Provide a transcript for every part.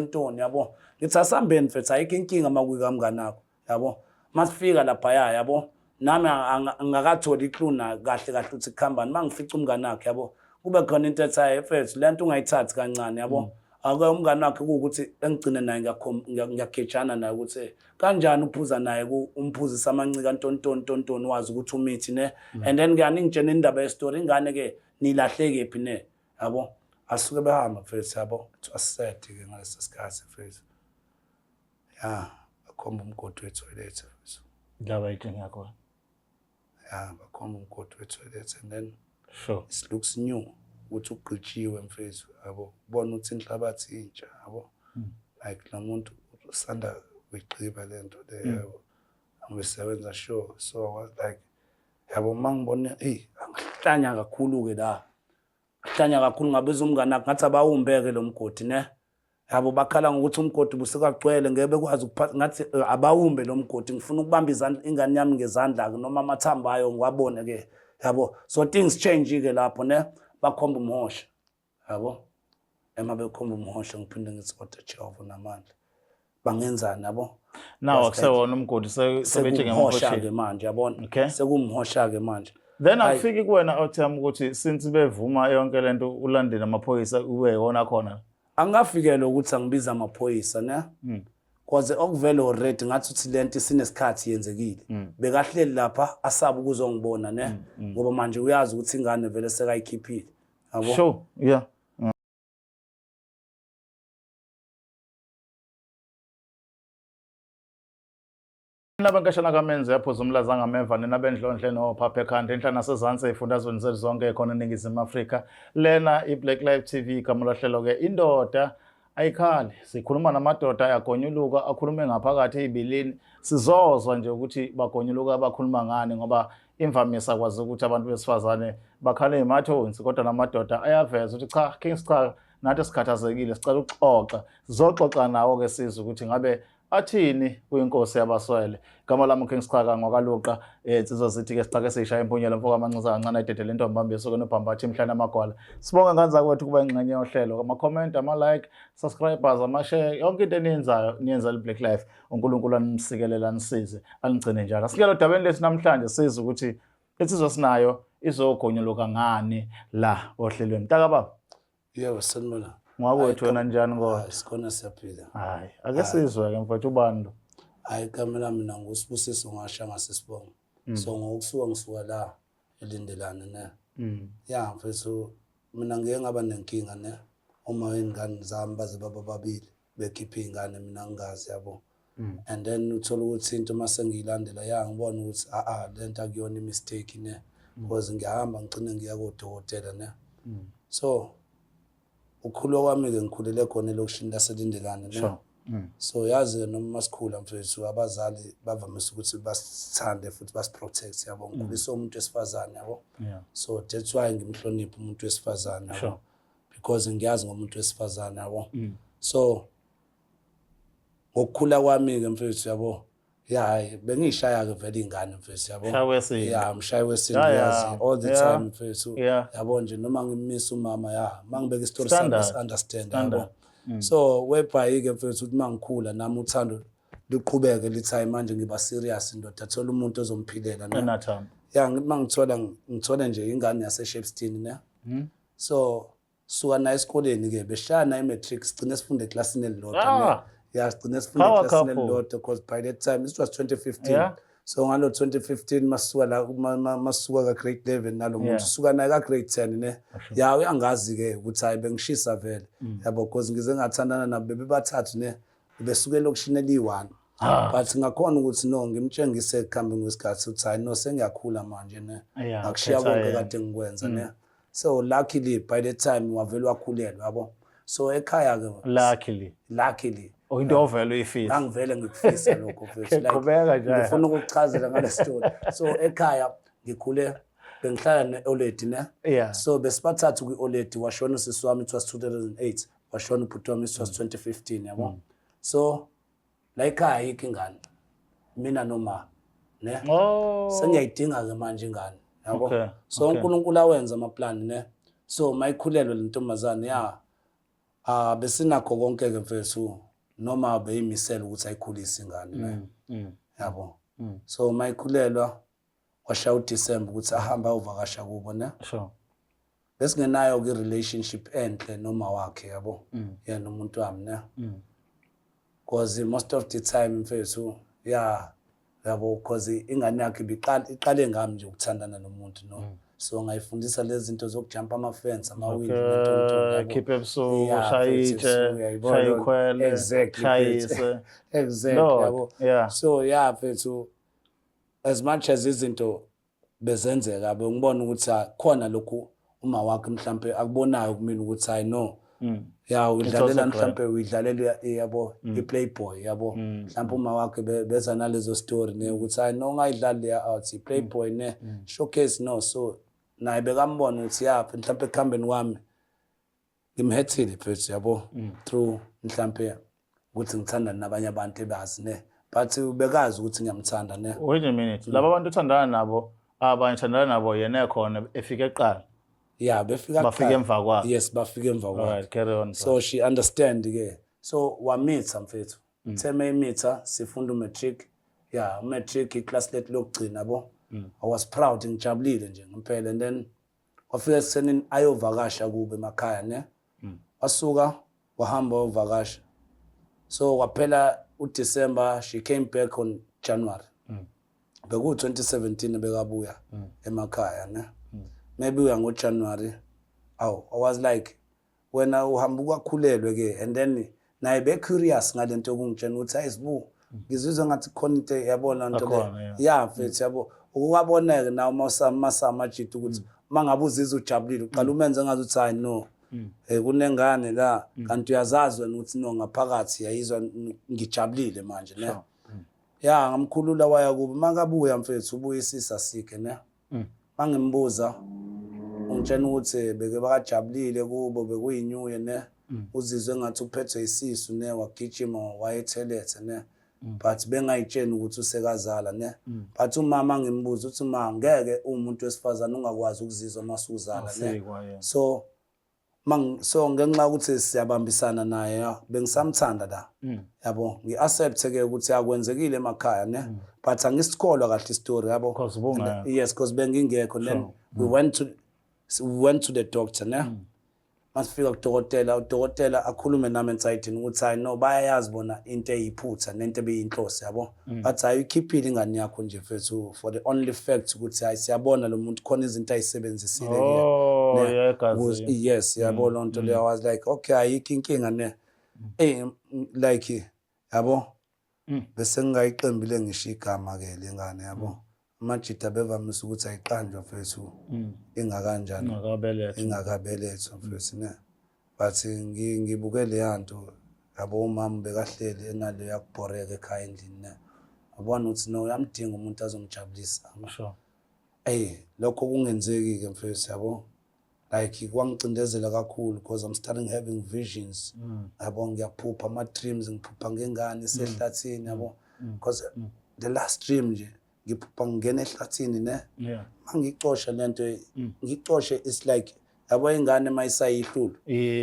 Ntoni yabo, ngithi asambeni mfethu, ayikho inkinga makuyika mnganakho yabo. Masifika laphaya yabo, nami angakatholi ikluna kahle kahle ukuthi kuhambani. Mangifica umnganakhe yabo, kube khona into ethi, hayi mfethu, le nto ungayithathi kancane yabo. Ake umngane wakhe kuwukuthi engigcine naye ngiyagejana naye ukuthi kanjani uphuza naye, umphuzisa amancika ntontoni ntontoni, wazi ukuthi umithi ne. And then ke aningitshena indaba yestory, ingane ke nilahle kephi ne yabo. Asuke behamba mfethu yabo. It was sad ke ngaleso sikhathi mfethu, ya, bakhomba umgodi wetoilet mfethu. La bayitshenga khona. Ya, bakhomba umgodi wetoilet and then it looks new ukuthi ugqitshiwe mfethu yabo, ubona ukuthi inhlabathi intsha yabo, like lo muntu usanda kuyigqiba lento le yabo, angisebenza sure. So I was like yabo, uma ngibona eyi, angihlanya kakhulu-ke la, hlanya kakhulu. Ngabiza umngane wakhe, ngathi abawumbeke lo mgodi ne yabo. Bakhala ngokuthi umgodi busekagcwele, ngeke bekwazi ukuphatha. Ngathi abawumbe lo mgodi, ngifuna ukubamba izandla ingane yami ngezandla-ke noma amathambo ayo ngiwabone-ke yabo. So things change-ke lapho ne, bakhomba umhosha yabo. Ema bekhomba umhosha, ngiphinde ngithi kodwa Jehova unamandla, bangenzani yabo. Naw akusewona umgodi, sebetshe. Sekumhosha-ke manje yabona. Sekumhosha-ke manje. Then akufiki kuwena otham ukuthi since bevuma yonke lento, ulandele amaphoyisa, ube yona khona? Angafikelwa ukuthi angibiza amaphoyisa ne, cause okuvele already ngathi uthi lento isinesikhathi yenzekile. Bekahleli lapha asaba ukuzongibona ne, ngoba manje uyazi ukuthi ingane vele sekayikhiphile yabo. Sure yeah Nabankashana kaMenzi yaphuza umlaza ngameva, nina bendlondle nophapha ekhanda, enhla nasezansi ey'fundazweni zethu zonke khona eNingizimu Afrika. Lena i-Black Life TV, igama lohlelo-ke Indoda Ayikhali. Sikhuluma namadoda ayagonyuluka, akhulume ngaphakathi ey'bilini. Sizozwa nje ukuthi bagonyuluka bakhuluma ngani, ngoba imvamisa kwazi ukuthi abantu besifazane bakhala ey'mathonsi, kodwa namadoda ayaveza ukuthi cha King Schaka, nathi sikhathazekile, sicela ukuxoxa. Sizoxoxa nawo-ke sizwe ukuthi ngabe athini kuyinkosi yabaswele. Igama lami King Schaka ngwakaluqa, insizwa zithi-ke sixake siyishaya impunyelo, mfoka amancinza kancane, ayidedele intombi bambi esuke nobhambathi imhlane amagwala. Sibonge ngane zakwethu kuba ingxenye yohlelo, ama-comment, ama-like, subscribers, ama-share, yonke into eniyenzayo niyenza li-Black Life. UNkulunkulu anisikelele, anisize, anigcine njalo. Asikele odabeni lethu namhlanje, sizwe ukuthi insizwa sinayo izogonyuluka ngani la ohlelweni. Mntakababa. Yebo, sanibona. Ngwakwethu, wena njani kodwa? Hayi, sikhona, siyaphila. Hayi, ake sizwe-ke mfowethu, ubani lo? Hayi, igama lami mina nguSibusiso ngasha ngasesibongo. So ngokusuka ngisuka la eLindelane ne. Ya mfethu, mina ngike ngaba nenkinga ne, uma iy'ngane zami baze baba babili bekhipha iy'ngane mina ngingazi yabo. And then uthola ukuthi into mase ngiyilandela ya, ngibona ukuthi a le nto akuyona i-mistake ne, because ngiyahamba ngigcine ngiya kodokotela ne. So ukukhula kwami-ke, ngikhulele khona elokishini laseLindelane ne. So yazi-ke noma masikhula mfethu, abazali bavamise ukuthi basithande futhi basiprotect yabo. Ngikhuliswe umuntu wesifazane yabo. So that's why ngimhloniphe umuntu wesifazane yabo. Because ngiyazi ngomuntu wesifazane yabo. So ngokukhula kwami-ke mfethu yabo, ya hayi, bengiyishaya-ke vele iy'ngane mfethu yabo. Mshayi wesintu. Ya, mshayi wesintu. Yazi, all the time mfethu yabo nje, noma ngimisa umama ya, mangibeka isitori sami Standard. understand Standard. yabo. So whereby-ke mfethu ukuthi mangikhula nami uthando luqhubeke lithi hayi, manje ngiba serious, indoda thola umuntu ozomphilela ne. Qina thambo. Ya, ngithi mangithola, ngithole nje ingane yase-Shepstone ne. So suka naye esikoleni ke, beshaya naye i-matric, sigcine sifunde eklasini elilodwa ne. Ya, sigcine sifunde Power eklasini couple. elilodwa, because by that time it was 2015. So ngalo 2015 masuka la masuka ka grade 11 nalo muntu, suka naye ka grade 10 ne. Ya, uyangazi ke ukuthi hayi, bengishisa vele yabo, because ngize ngathandana nabo bebebathathu ne, besuke elokishini eliyi-one. But ngakhona ukuthi no, ngimtshengise ekuhambeni kwesikhathi ukuthi hayi no, sengiyakhula manje ne, ngakushiya khetha konke yena. kade ngikwenza ne. So luckily by the time wavele wakhulelwa yabo. So ekhaya ke Luckily. Luckily. Oh, into ovele uyifisa. Ngangivele ngikufisa lokho mfethu. Okay, qhubeka nje. Ngifuna ukukuchazela ngale story. So ekhaya ngikhule bengihlala ne-oledi ne. So besibathathu kwi-oledi. Washona usisi wami, it was 2008, washona ubhuti wami, it was 2015 yabo. So la ekhaya ayikho ingane, mina noma ne. Sengiyayidinga-ke manje ingane yabo. So uNkulunkulu awenza amaplani ne. So mayikhulelwe le ntombazane ya. Ah, besinakho konke ke mfethu, noma beyimisela ukuthi ayikhulise ingane ne, yabo. So mayikhulelwa washaya uDecember ukuthi ahambe ayovakasha kubo ne. Besingenayo ke relationship enhle noma wakhe, yabo, yena umuntu wami ne, because most of the time mfethu, yeah, yabo, because ingane yakhe ibiqala iqale ngami nje ukuthandana nomuntu no, so ngayifundisa lezi zinto zokujumpa ama-fence, amawindi, nentontoni, yabo. Khiphe ebusuku, Yeah, shaya mfethu, itshe, ebusuku, uyayibona shaya leyo nto. ikhwele, shayise. Exactly. Lord, Yabo. So yeah mfethu, as much as izinto bezenzeka, bengibona ukuthi ah, khona lokhu uma wakhe mhlambe akubonayo kumina ukuthi I know ya uyidlalela also mhlambe uyidlalela, yabo, i-playboy, yabo. Mhlambe uma wakhe beza nalezo story ne ukuthi hayi no, ungayidlali leya out, i-playboy ne, showcase no. So naye bekambona ukuthi ya, mhlambe ekuhambeni kwami ngimhethile mfethu, yabo, through mhlambe ukuthi ngithanda nabanye abantu ebazi ne, but bekazi ukuthi ngiyamthanda ne. Wait a minute, laba bantu othandana nabo, abanye thandana nabo yena ekhona, efike eqala? Ya, befika Bafike kuqala. Emva kwakhe. Yes, bafike emva kwakhe. Alright, carry on, bro. So she understand ke, so wamitha mfethu. Theme imitha sifunda umatric, ya, umatric iclass lethu lokugcina, yabo. I was proud, ngijabulile nje ngempela. And then wafika ekusenini ayovakasha kube emakhaya ne. Wasuka wahamba wayovakasha, so kwaphela uDecember, she came back on January. Beku 2017 bekabuya emakhaya ne, maybe uya ngoJanuary. Aw, I was like, wena uhamba ukwakhulelwe ke. And then naye be curious ngalento yokungitshela ukuthi hayi Sibu, ngizizwe ngathi khona into, yabona nto le. Akhona, yeah. Ya mfethu, yabo, ukuboneke nawe masamajita ukuthi mangabe uzizwa ujabulile, uqala umenze ngathi uthi hayi no, kunengane la, kanti uyazazi wena ukuthi no, ngaphakathi yayizwa ngijabulile manje ne. Ya, ngamkhulula waya kubo. Makabuya mfethu, ubuyisisa sikhe ne. Mangimbuza ungitshena ukuthi beke bakajabulile kubo, bekuyinyuye ne, uzizwe ngathi uphethwe isisu ne, wagijima wayethelethe ne, but bengayitsheni ukuthi usekazala ne. But umama ngimbuza uthi ma ngeke umuntu wesifazane ungakwazi ukuzizwa masuzala ne. Asikwa, yeah. So so ngenxa yokuthi siyabambisana naye, ya, bengisamthanda la, yabo, ngi-accept ke ukuthi akwenzekile emakhaya ne, but angisikholwa kahle istory, yabo. 'Cause ubungekho. Yes, because bengingekho. Then we went to the doctor ne. Masifika kudokotela, udokotela akhulume nami ensayidini ukuthi hayi no, bayayazi bona into eyiphutha nento ebeyinhloso, yabo, bathi hayi, uyikhiphile ingane yakho nje mfethu for the only fact ukuthi hayi, siyabona lo muntu khona izinto ayisebenzisile kuye. Oh, Ne, yeah, egazini. Yes, yabo, loo nto leyo. I was like, okay, ayikho inkinga ne. Like, yabo, bese ngingayiqembile ngisho igama ke lengane, yabo. Amajita bevamise ukuthi ayiqanjwa mfethu ingakanjani? Ingakabelethwa. Ingakabelethwa mfethu ne. But ngibuke leya nto, yabo, umama bekahleli enale yakubhoreka ekhaya endlini ne, yabona ukuthi no, uyamdinga umuntu azomjabulisa. Ey, lokho kungenzeki ke mfethu, yabo, like kwangicindezela kakhulu because I'm starting having visions, yabo. Ngiyaphupha ama dreams, ngiphupha ngengane isehlathini, yabo, because the last dream nje ngiphupha ngingena ehlathini ne. Mangicosha lento, ngicoshe, it's like, yabo, ingane mayisayihlulu.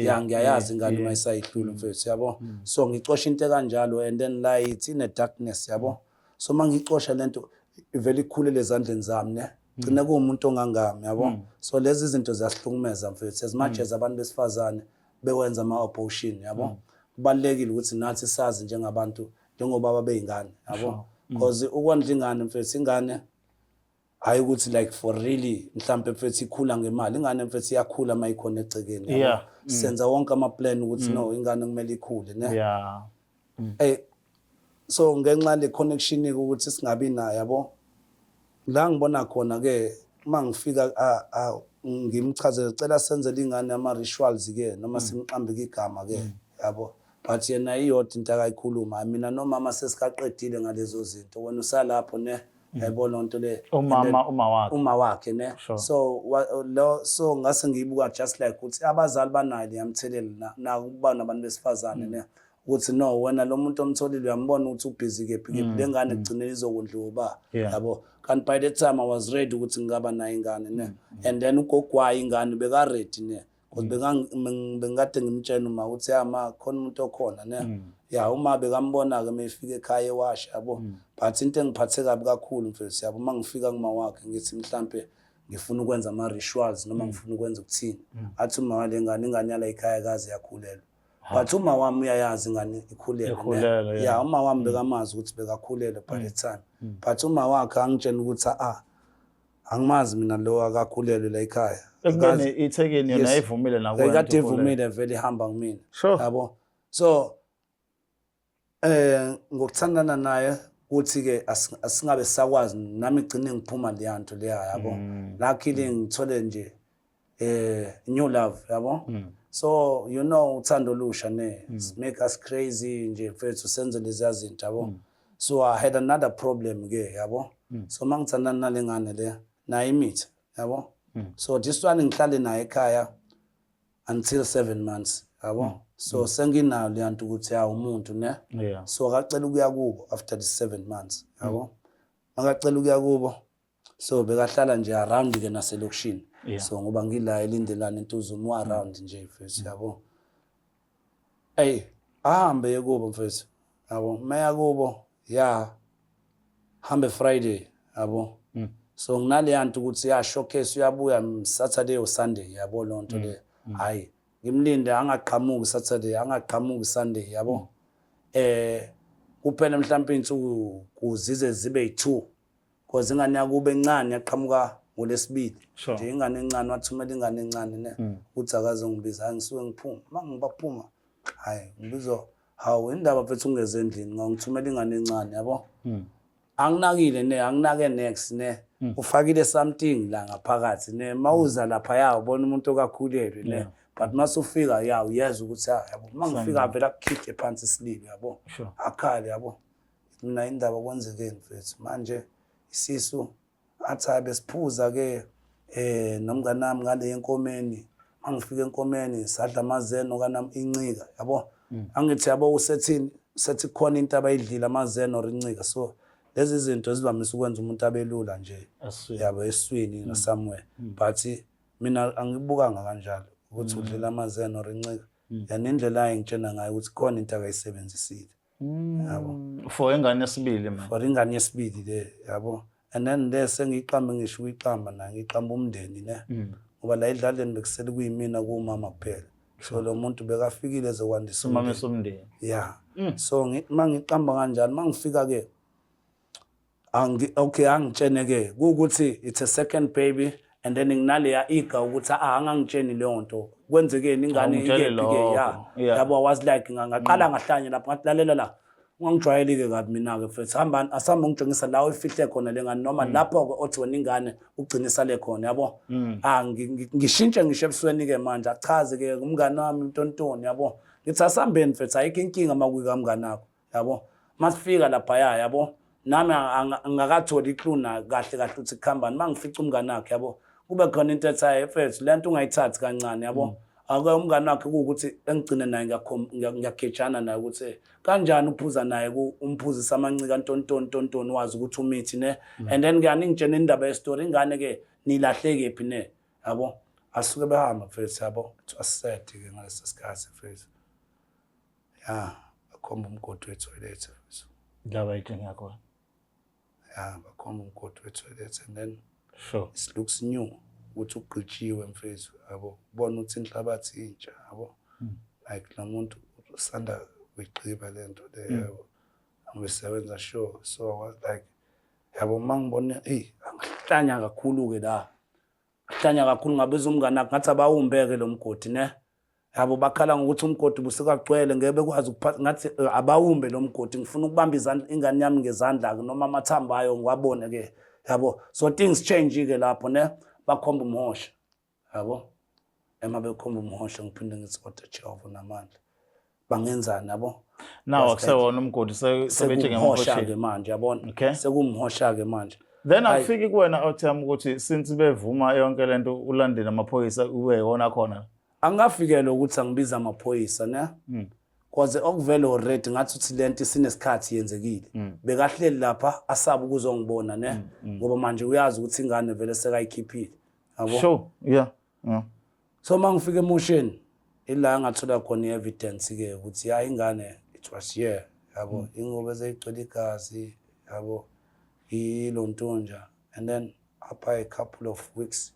Ya, ngiyayazi ingane mayisayihlulu mfethu, yabo. So ngicosha into kanjalo and then light in a darkness, yabo. So mangicosha lento ivele ikhulele ezandleni zami ne, gcine kuwumuntu ongangami, yabo. So lezi zinto ziyasihlukumeza mfethu. As much as abantu besifazane bewenza ama-abortion, yabo, kubalulekile ukuthi nathi sazi njengabantu, njengoba beyingane, yabo, because ukondla ingane mfethu, ingane hayi ukuthi like for really mhlambe mfethu ikhula ngemali. Ingane mfethu iyakhula uma ikhona egcekeni, yabo. Senza wonke ama-plan ukuthi no, ingane kumele ikhule ne. So ngenxa le connection ukuthi singabi nayo, yabo, la ngibona khona ke uma ngifika ngimchazele, cela senzele ingane ama rituals ke noma simqambe igama ke, yabo. But yena iyodwa into akayikhuluma, mina nomama sesikaqedile ngalezo zinto, wena usalapho ne, yayibona nto le. Umama, uma wakhe. Uma wakhe ne. So lo so ngase ngiyibuka just like ukuthi abazali banayo leyamthelela nakuba nabantu besifazane ne, ukuthi no, wena lo muntu omtholile uyambona ukuthi ubhizi kephi kephi, le ngane kugcinela izokondliwa uba, yabo. Kanti by the time I was ready ukuthi ngingaba nayo ingane ne, and then ugogo wayo ingane beka ready ne. Because bengikade ngimtshela uma ukuthi ya ma, khona umuntu okhona ne. Ya, uma bekambona-ke uma efika ekhaya ewasha, yabo. But into engiphathe kabi kakhulu, mfethu, yabo, uma ngifika kuma wakhe ngithi mhlampe ngifuna ukwenza ama-rituals noma ngifuna ukwenza ukuthini, athi uma wale ngane, ingane yala ekhaya kaze yakhulelwa, but uma wami uyayazi ingane ikhulelwe ne. Ikhulelwe, yeah. Ya, uma wami bekamazi ukuthi bekakhulelwe by the time, but uma wakhe angitshena ukuthi a angimazi mina lo, akakhulelwe la ekhaya. Ekubeni ithekeni yona yayivumile nakuwena Kade ukuthi ukhulelwe. ivumile vele, ihamba kumina. Yabo, so ngokuthandana naye kuthi ke asingabe sakwazi nami gcine ngiphuma leya nto leya, yabo. Luckily ngithole nje new love, yabo. So you know uthando olusha ne make us crazy nje, mfethu, senze leziya zinto, yabo. So I had another problem ke, yabo. So mangithandana nale ngane le, naye imithi, yabo. So this one ngihlale naye ekhaya until 7 months, yabo. So senginayo leya nto ukuthi ya umuntu ne. So akacela ukuya kubo after the 7 months, yabo. Makacela ukuya kubo, so bekahlala nje around ke naselokishini. So ngoba ngila eLindelani, eNtuzuma, around nje, mfethu, yabo. Ey, ahambe ye kubo, mfethu, yabo. Meya kubo ya, hambe Friday, yabo. So nginaleya nto ukuthi ya showcase uyabuya Saturday or Sunday, yabo, lonto le. Hayi, ngimlinde, angaqhamuki Saturday, angaqhamuki Sunday, yabo. Kuphela mhlawumbe insuku kuzize zibe yi2, because ingane yakube encane yaqhamuka ngolesibili. Nje ingane encane, wathumela ingane encane ne ukuthi akaze ngibiza. Hayi, ngisuke ngiphuma, uma ngibaphuma, hayi, ngibizwa, hawu, indaba mfethu, ungeze endlini, ngangithumela ingane encane, yabo. Anginakile ne, anginake next ne, ufakile something la ngaphakathi ne. Mawuza lapha ya ubona umuntu okakhulelwe ne. But masufika ya, uyezwa ukuthi ah, yabo, uma ngifika vele akukhiphe phansi isililo, yabo. Akhale, yabo. Mina, indaba kwenzekeni, mfethu, manje isisu? Athi hayi, besiphuza ke nomngane nami ngale enkomeni. Mangifika enkomeni sadla amazeno kanam incika, yabo. Angithi yabo, usethini, usethi khona into abayidlile, amazeno or incika. So lezi zinto zivamise ukwenza umuntu abelula nje. Eswini. Yabo, eswini na somewhere, but mina angibukanga kanjalo ukuthi udlela amazeno or incika. Yani indlela ayengitshena ngayo ukuthi khona into akayisebenzisile, yabo. For ingane yesibili man. For ingane yesibili le, yabo. And then le sengiyiqambe, ngisho ukuyiqamba nayo, ngiqamba umndeni ne, ngoba la edlaleni bekusele kuyimina kuwumama kuphela. So lo muntu bekafikile ezokwandisa umama umndeni. Somndeni. Yeah, so mangiqamba kanjani, mangifika ke angi okay, angitshene ke kuwukuthi it's a second baby, and then nginaleya iga ukuthi ah, angangitsheni leyo nto, kwenzekeni, ingane Awungitshele ikephi ke ya. Lokho. Yabo, I was like, ngaqala ngahlanye lapho, ngathi, lalela la, ungangijwayeli-ke kabi mina-ke, mfethu, hambani, asihambe, ngitshengisa la oyifihle khona le ngane, noma lapho-ke othi wena ingane ugcine isale khona, yabo. Ah, ngishintshe ngisho ebusweni-ke manje, achaze-ke umngane wami uNtontoni, yabo. Ngithi asihambeni, mfethu, ayikho inkinga uma kuyikamngane wakho, yabo. Masifika laphaya, yabo, nami angakatholi i-clue na kahle kahle ukuthi kuhambani. Uma ngifica umngane wakhe, yabo, kube khona into ethi, hayi mfethu, le nto ungayithathi kancane, yabo. Ake umngane wakhe kuwukuthi engigcine naye ngiyagejana naye ukuthi kanjani uphuza naye, umphuzisa amancika ntontoni ntontoni, wazi ukuthi umithi ne. And then ke aningitshena indaba yestory, ingane ke nilahle kephi ne, yabo. Asuke behamba, mfethu, yabo. It was sad ke ngaleso sikhathi, mfethu. Ya, bakhomba umgodi wethoyilethe, mfethu. La bayithenga khona. Ya, bakhomba umgodi wethoyilethe and then it looks new ukuthi ugqitshiwe, mfethu, yabo, ubona ukuthi inhlabathi intsha, yabo, like lo muntu usanda kuyigqiba le nto le, yabo, angisebenza sure. So I was like, yabo, uma ngibona, eyi, angihlanya kakhulu-ke la, hlanya kakhulu. Ngabiza umngane wakhe, ngathi abawumbeke lo mgodi ne, yabo. Bakhala ngokuthi umgodi busekagcwele, ngeke bekwazi ukuphatha. Ngathi abawumbe lo mgodi, ngifuna ukubamba izandla, ingane yami ngezandla-ke, noma amathambo ayo ngiwabone-ke, yabo. So things change-ke lapho ne. Bakhomba umhosha, yabo. Ema bekhomba umhosha, ngiphinde ngithi, kodwa Jehova unamandla, bangenzani, yabo? Naw akusewona umgodi, sebetshe Sekumhosha-ke ngemhosheni. manje, yabona. Sekumhosha-ke manje. Then Hayi. akufiki kuwena awuthami ukuthi since bevuma yonke lento ulandele amaphoyisa ube yona khona? Angikafikelwa ukuthi angibiza amaphoyisa ne, cause okuvele already ngathi uthi lento isinesikhathi yenzekile. Bekahleli lapha asabe ukuzongibona ne, ngoba manje uyazi ukuthi ingane vele sekayikhiphile, yabo. So uma ngifika emosheni, ila ngathola khona i-evidence-ke ukuthi ya, ingane, it was here, yabo, ingubo ezeyigcwele igazi, yabo, ilontonja. And then after a couple of weeks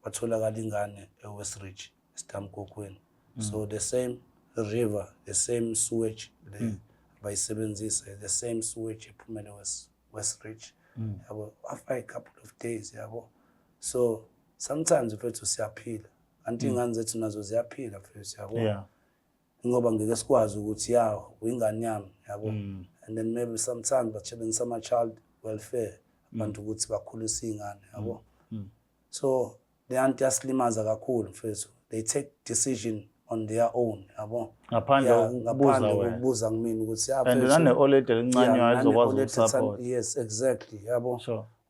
watholakala ingane e-West Ridge, esitamkokweni. So the same river, the same sewage le abayisebenzisa, the same sewage ephumele West Ridge, yabo, after a couple of days, yabo. So sometimes, mfethu, siyaphila kanti iy'ngane zethu nazo ziyaphila, mfethu, yabo, ngoba ngeke sikwazi ukuthi ya, uyingane yami, yabo. And then maybe sometimes basebenzisa ama-child welfare abantu ukuthi bakhulise iy'ngane, yabo. So le nto yasilimaza kakhulu, mfethu. They take decision on their own, yabo. Ngaphandle kokubuza ngaphandle wena. Kokubuza kumina ukuthi ya, And mfethu, nane-old lady elincane ayizokwazi nane-old lady ukusupport. Yes, exactly, yabo.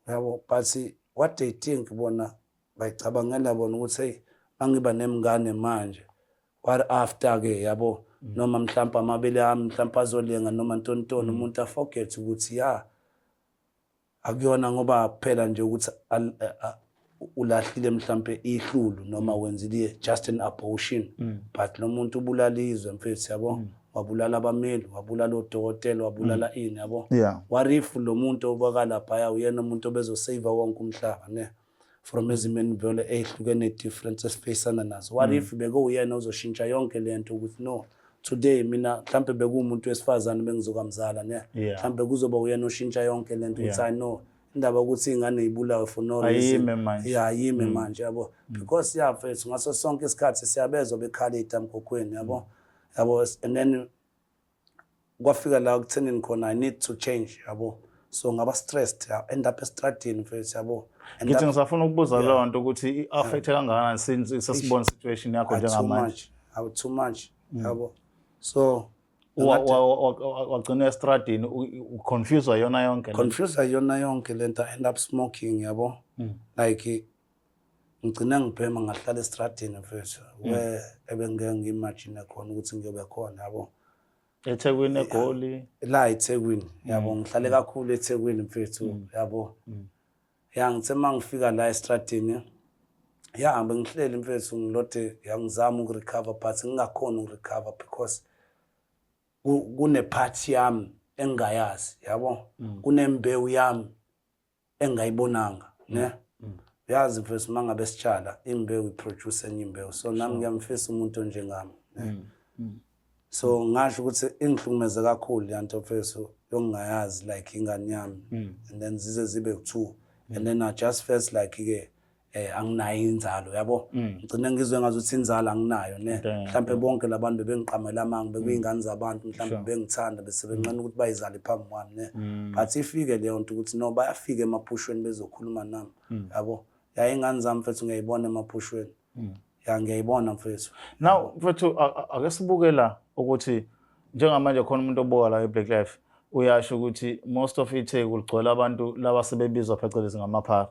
Yabo, but what they think bona, bayicabangela bona ukuthi hey, mangiba nemngane manje, what after ke, yabo, noma mhlawumbe amabele ami mhlawumbe azolenga noma ntontoni. Umuntu aforget ukuthi ya, akuyona ngoba kuphela nje ukuthi ulahlile mhlambe ihlulu noma wenzile just an abortion, but lo muntu ubulala izwe, mfethu, yabo, wabulala abameli, wabulala odokotela, wabulala ini, yabo. What if lo muntu obaka laphaya uyena umuntu obezosave wonke umhlaba ne from ezimeni vele ey'hlukene, different esifeyisana nazo? What if bekuwuyena ozoshintsha yonke le nto ukuthi no, today mina mhlampe bekuwumuntu wesifazane bengizokamzala ne, mhlampe kuzoba uyena oshintsha yonke le nto ukuthi I know indaba yokuthi iy'ngane y'bulawe for no reason. Ayime manje. Yeah, ayime manje, yabo, because ya, mfethu, ngaso sonke isikhathi siyabezwa bekhala ey'tamkhokhweni, yabo. And then kwafika la kuthenini khona I need to change, yabo. So ngaba stressed, ya, end up estradini, mfethu, yabo. End Ngithi ngisafuna ukubuza leyo nto ukuthi i-affect kangakanani since sesibona situation yakho Ah, too njengamanje. much. Ah, too much, yabo. So Wagcina estradini, uconfuse yona yonke le. Confuse yona yonke lento. I end up smoking, yabo. Like ngigcina ngibhema, ngahlala estradini, mfethu, where ebengeke ngi-imagine khona ukuthi ngiyobe khona, yabo. EThekwini, eGoli? La eThekwini, yabo. Ngihlale kakhulu eThekwini, mfethu, yabo. Ya, ngithe uma ngifika la estradini, ya, bengihleli, mfethu, ngilode ya, ngizama ukurecover but ngingakhoni ukurecover because kune-part yami engingayazi, yabo, kunembewu yami engingayibonanga ne. Uyazi, mfethu, uma ngabe sitshala imbewu, iproduce enye imbewu. So nami ngiyamfisa umuntu onjengami ne. So ngasho ukuthi ingihlukumeze kakhulu le nto, mfethu, yokungayazi like ingane yami, and then zize zibe two, and then I just felt like ke anginayo inzalo, yabo. Ngigcine ngizwe ngazuthi inzalo anginayo ne. Mhlambe bonke labantu bebengiqamela amanga, bekuyingane zabantu mhlambe bengithanda bese benqena ukuthi bayizale phambi kwami ne. But ifike leyo nto ukuthi no, bayafika emaphushweni bezokhuluma nami, yabo. Ya, ingane zami, mfethu, ngiyayibona emaphushweni. Ya, ngiyayibona, mfethu. Now, mfethu, ake sibuke la ukuthi njengamanje khona umuntu obuka la e-Black Life uyasho ukuthi most of iTheku ligcwele abantu laba sebebizwa phecelezi ngamaphara.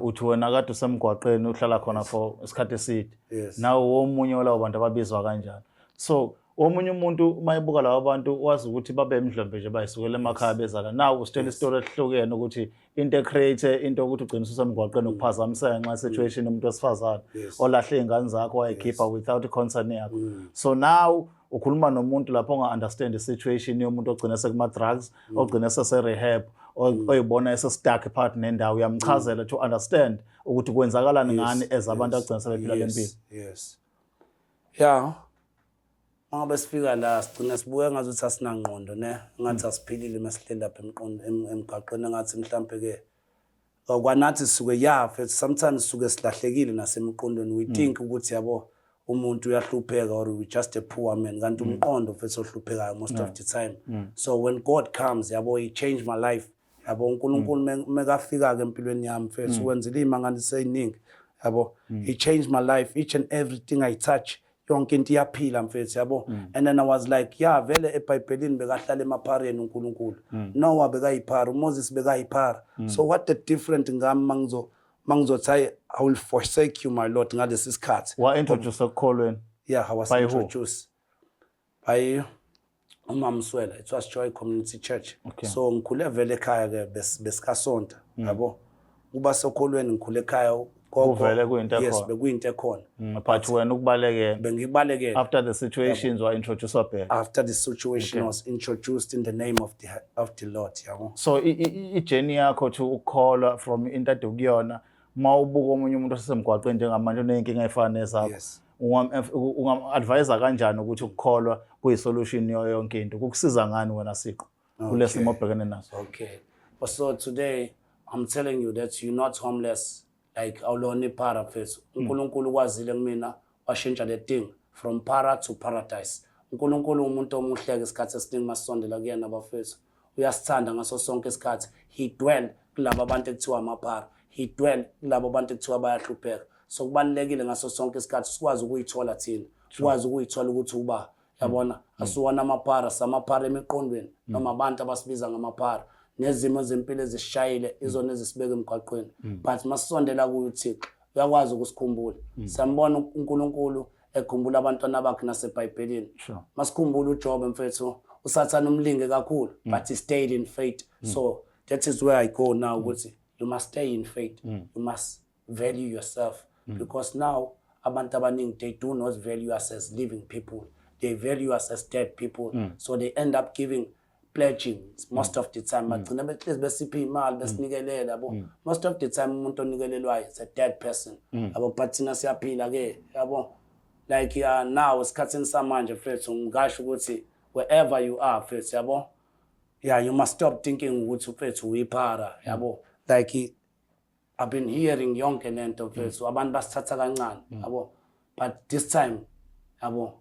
Uthi wena kade usemgwaqeni, uhlala khona for isikhathi eside. Yes. Nawe womunye walabo bantu ababizwa kanjalo. So omunye umuntu uma ebuka labo bantu wazi ukuthi babe emdlombe nje, bayisukela emakhaya bezala. Now usitshela isitori esihlukene ukuthi into ecreate into ukuthi ugcine ususemgwaqeni ukuphazamiseka ngenxa situation yomuntu wesifazane olahle iy'ngane zakho, wayikhipha without i-concern yakho. So now ukhuluma nomuntu lapho onga-understand i-situation yomuntu ogcine sekuma-drugs, ogcine sese-rehab, oyibona ese-stuck phakathi nendawo. Uyamchazela to understand ukuthi kwenzakalani ngani as abantu agcina sebephila le mpilo. Yes, ya, mangabe sifika la sigcina sibuke ngazuthi asinangqondo ne, ngathi asiphilile masihleli lapha emgaqweni, ngathi mhlambe ke kwanathi sisuke, ya, mfethu, sometimes sisuke silahlekile nasemiqondweni. We think ukuthi, yabo, umuntu uyahlupheka or we just a poor man, kanti umqondo, mfethu, ohluphekayo most of the time. So when God comes, yabo, he changed my life, yabo. uNkulunkulu mekafika-ke empilweni yami, mfethu, wenzile iy'mangaliso ey'ningi, yabo. He changed my life. Each and everything I touch, yonke into iyaphila, mfethu, yabo. And then I was like, yeah, vele eBhayibhelini bekahlala emaphareni uNkulunkulu. Noah bekayiphara, uMoses bekayiphara. So what the different ngami mangizothi hayi, I will forsake you, my Lord, ngalesi sikhathi? Wa-introduce ekukholweni? Yeah, I was By who? introduced by uMama Swela. It was Joy Community Church. So ngikhule vele ekhaya ke, besikasonta, yabo, kuba sokholweni. Ngikhule ekhaya. Gogo, Kuvele kuyinto yes, ekhona. Bekuyinto ekhona. But wena ukubalekela. Bengikubalekela. After the situations were introduced back. After the situation was introduced in the name of the Lord, yabo. So i-journey yakho to ukukholwa from into ade ukuyona, uma ubuka omunye umuntu osesemgwaqeni njengamanje oney'nkinga ey'fana nezakho, ungam-advise kanjani ukuthi ukukholwa kuyi-solution yayo yonke into? Kukusiza ngani wena siqu kule simo obhekene naso? Okay, but so today I'm telling you that you're not homeless, like awulona iphara, mfethu. UNkulunkulu ukwazile kumina washintsha le thing from para to paradise. UNkulunkulu umuntu omuhle-ke. Isikhathi esiningi masisondela kuyena, bafethu, uyasithanda ngaso sonke isikhathi. He dwell kulabo abantu ekuthiwa amaphara, he dwell kulabo bantu ekuthiwa bayahlupheka. So kubalulekile ngaso sonke isikhathi sikwazi ukuyithola thina, ukwazi ukuyithola ukuthi uba, yabona, asiwona amaphara, samaphara emiqondweni noma abantu abasibiza ngamaphara nezimo zempilo ezisishayile izona ezisibeka emgwaqweni. But masisondela kuyo uThixo, uyakwazi ukusikhumbula. Siyambona uNkulunkulu ekhumbula abantwana bakhe nasebhayibhelini. Masikhumbula uJob, mfethu, uSathane umlinge kakhulu, but he stayed in faith. So that is where I go now, ukuthi you must stay in faith, you must value yourself, because now abantu abaningi, they do not value us as living people, they value us as dead people. So they end up giving pledging most of the time. Bagcina behlezi besipha imali, besinikelela, yabo. Most of the time umuntu onikelelwayo is a dead person, yabo, but thina siyaphila ke, yabo. Like now esikhathini samanje, mfethu, ngingasho ukuthi wherever you are, mfethu, yabo, yeah, you must stop thinking ukuthi, mfethu, uyiphara, yabo. Like I've been hearing yonke lento, mfethu, abantu basithatha kancane, yabo, but this time, yabo,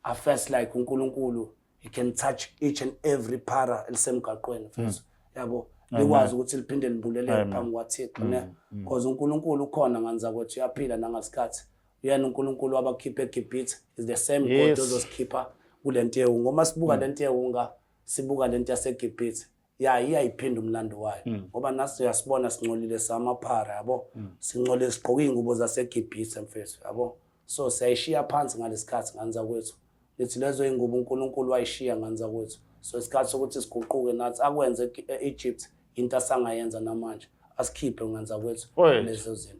I felt like uNkulunkulu, he can touch each and every para elisemgaqweni, mfethu, yabo, likwazi ukuthi liphinde libuleleke phambi kwaThixo, ne, because uNkulunkulu ukhona nganza kwethu, uyaphila nangasikhathi. Uyena uNkulunkulu wabakhipha eGibhithe is the same God ozosikhipha kulento yewunga. Uma sibuka lento yewunga, sibuka lento yaseGibhithe, ya, iyayiphinda umlando wayo, ngoba nasi uyasibona singcolile, samaphara, yabo, singcolile, sigqoke iy'ngubo zaseGibhithe, mfethu, yabo. So siyayishiya phansi ngalesikhathi nganza kwethu. Lithi lezo iy'ngubo uNkulunkulu wayishiya nganza kwethu. So isikhathi sokuthi siguquke nathi, akwenze e-Egypt into asangayenza namanje, asikhiphe nganza kwethu Wethu. lezo zinto.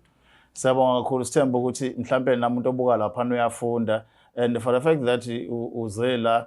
Siyabonga kakhulu. Sithemba ukuthi mhlambe namuntu obuka laphana uyafunda, and for the fact that uze la,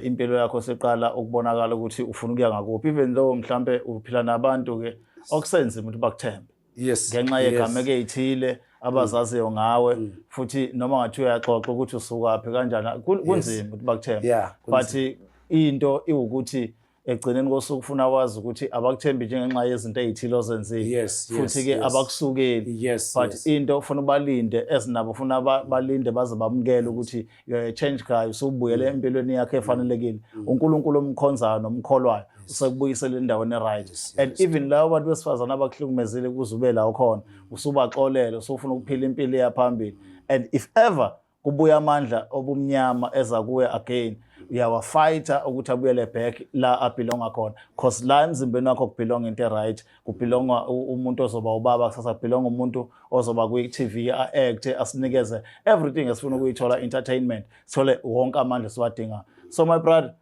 impilo yakho seqala ukubonakala ukuthi ufuna ukuya ngakuphi, even though mhlambe uphila nabantu ke okusenzima ukuthi bakuthembe ngenxa yegameko ey'thile abazaziyo ngawe, futhi noma ngathi uyaxoxa ukuthi usukaphi kanjani, kunzima ukuthi bakuthembe. But into iwukuthi ekugcineni kosuku ufuna wazi ukuthi abakuthembi njengenxa yezinto ey'thile ozenzile, futhi-ke abakusukeli, but into ufuna ubalinde ezinabo, ufuna balinde baze bamukele ukuthi you're a change guy, usubuyele empilweni yakho efanelekile. UNkulunkulu omkhonzayo nomkholwayo usekubuyisele endaweni e-right. And even labo bantu besifazane abakuhlukumezile kuze ube la ukhona, usubaxolela, usufuna ukuphila impilo eyaphambili. And if ever kubuya amandla obumnyama eza kuwe again, uyawafighta ukuthi abuyele back la abelonga khona, cause la emzimbeni wakho kubelonga into right, kubelonga umuntu ozoba ubaba kusasa, kubelonga umuntu ozoba kwi-TV a-act, asinikeze everything esifuna ukuyithola, entertainment, sithole wonke amandla esiwadingayo. So my brother,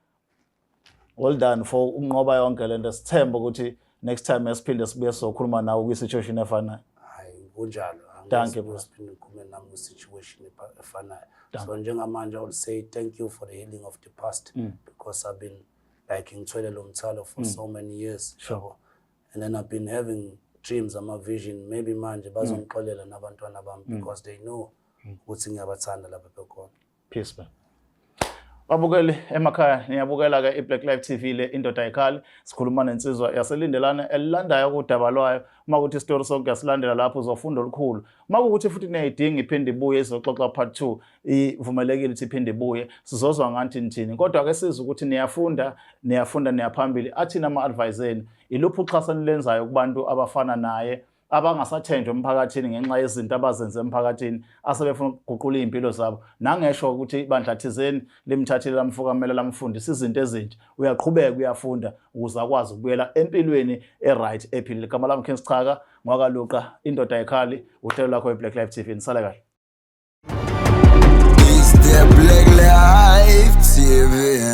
well done for ukunqoba yonke lento. Sithemba ukuthi next time esiphinde sibuye sizokhuluma nawe kwi-situation efanayo. Hayi, kunjalo. Thank you, bro. Siphinde ngikhulume nami kwi-situation efanayo. So njengamanje I will say thank you for the healing of the past, because I've been like ngithwele lo mthwalo for so many years, yabo. And then I've been having dreams, ama-vision. Maybe manje bazongixolela nabantwana bami because they know ukuthi ngiyabathanda lapha bekhona. Peace, man. Babukeli emakhaya, niyabukela ke iBlack Life TV le, Indoda Ayikhali. Sikhuluma nensizwa yaseLindelane elilandayo kudaba lwayo. Uma kuthi isitori sonke yasilandela lapho, uzofunda olukhulu. Uma kuwukuthi futhi niyayidinga iphinde ibuye izoxoxa part 2, ivumelekile ukuthi iphinde ibuye, sizozwa ngathi nithini. Kodwa ke sizwe ukuthi niyafunda, niyafunda, niyaphambili. Athini ama-advice enu? Iluphi uxhaso enilenzayo kubantu abafana naye abangasathenjwa emphakathini ngenxa yezinto abazenze emphakathini, asebefuna ukuguqula iy'mpilo zabo? Nangesho ukuthi ibandla thizeni limthathile, lamfukamela, lamfundisa izinto ezintsha, uyaqhubeka uyafunda ukuze akwazi ukubuyela empilweni e-right, ephilile. Igama lami King Sichaka ngwakaluqa, Indoda Ayikhali, uhlelo lakho i-Black Life TV. Nisale kahle. It's the Black Life TV.